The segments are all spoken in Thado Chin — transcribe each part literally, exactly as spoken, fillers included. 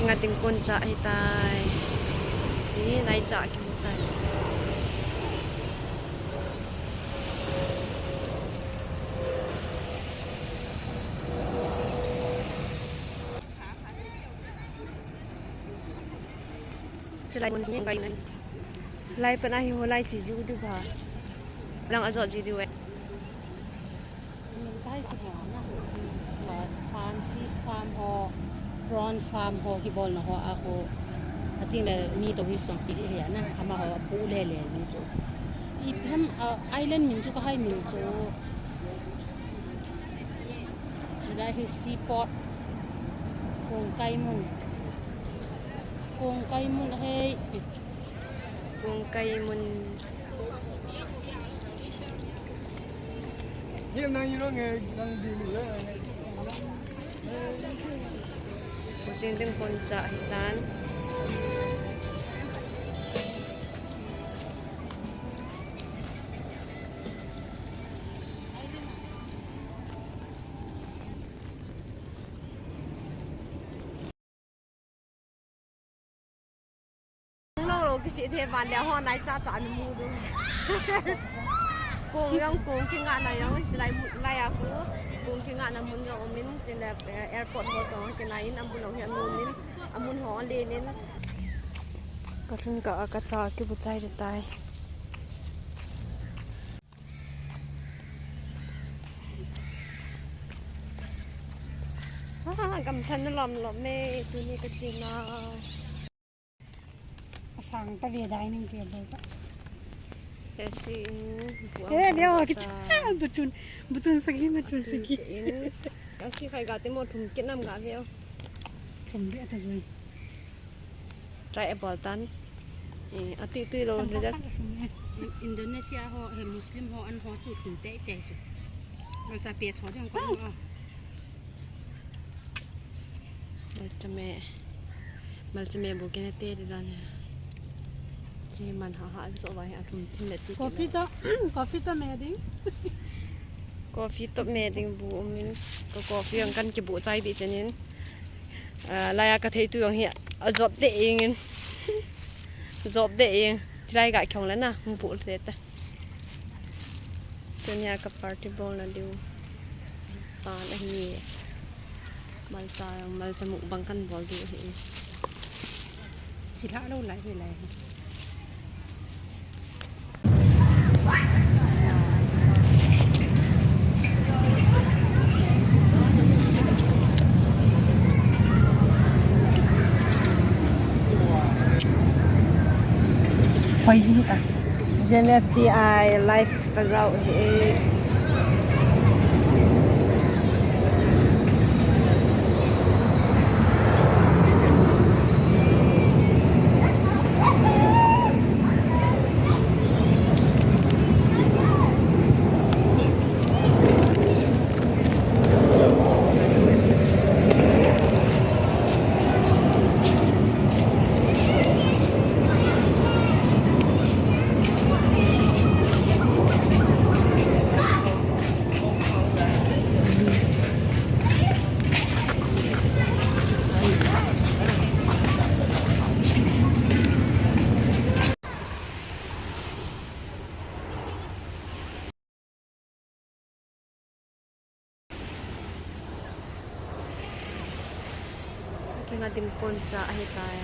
Nga ding kon cha ahitai. Chi nai cha kimu tai. Chilai mun hi ngai nai. Lai pan ahi ho lai chi ju du ba. Lang ajo ji du e. Min kai ki ho na. Farm, fish farm ho, prawn farm ho, kibolna ho a ho. Ating le mi to wi song ti hi a na. Amaho pu le le ni chu. Ipi ham, ah, island min chu ka hai min chu. Chulai hi seaport. Kongkai mun. Kongkai mun hei. Kongkai mun. Ni nang iro nge, nang di ni le. Kuching ding kon cha ahitan. Lo lo kisi the van le ho nai cha cha ni mu du. Kong yong kong ki nga na yong chilai mu lai a ku. Kong ki nga na mun yong min chile, eh, airport ho to ki nai in ambulance hi amu min amun ho le nin. Ka thun ka ka cha ki bu chai de tai. Ah, gamthan na lom lom e, tuni ka china. Asang ta ve dining table ta. Esi in, buang. Eh, dia kita buchun, buchun sagi, buchun sagi. Esi khai ga te mo thum kit nam ga ve. Thum ve ta jui. Try a bol tan. Eh, ati tu lo ni ja. Indonesia ho, he Muslim ho, an ho chu thum te te chu. Malcha pe tho ding ko a. Malcha me. Malcha me bu kene te di dan he. Chi man ha ha so vai a thum chin le ti. Coffee to, coffee to me ding. Coffee to me ding bu min. Ko coffee ang kan ki bu chai di chenin. Ah, laiya ka thei tu jong hi a jop de ing in. Jop de ing. Thilai ga khong le na, hung bul se ta. Tunia ka party bol na diu. Pan ahi. Malcha, malcha mukbang kan bol diu hi. Sila lo lai hi lai. Hoi hi ta. J M F T I live ka jao hi. Kinga ding kon cha ahi tai.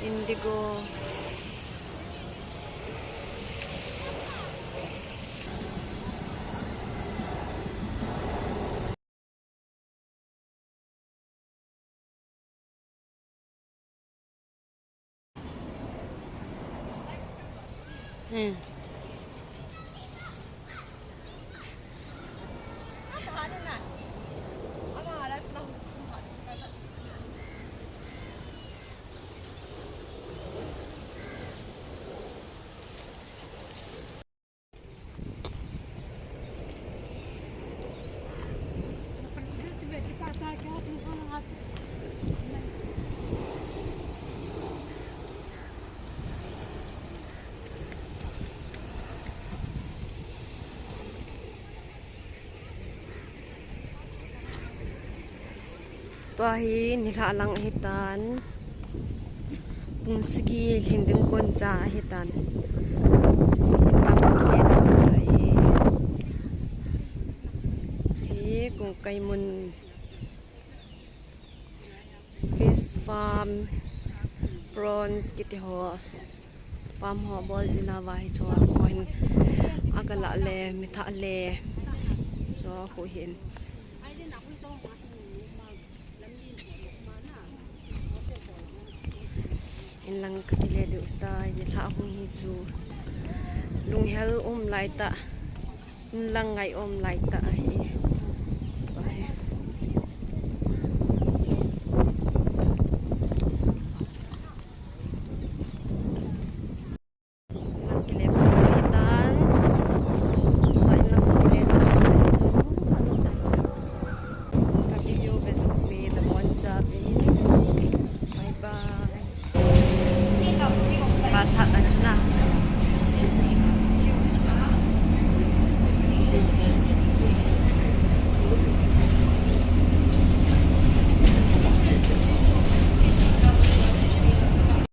Indigo. Hmm. Ahi, nilhah lang ahitan. Pung sagi lhin ding kon cha ahitan. Lam kile ding ahitai. Hi kong kai mun. Fish farm, prawns kiti ho. Farm ho bol jina va hi chu a ko hin. Akala le, mitha le. Chu khu hin. Inlang ka kile diu tai, nilhah hung hi chu. Lunghel um lai ta. Inlang ngai um lai ta.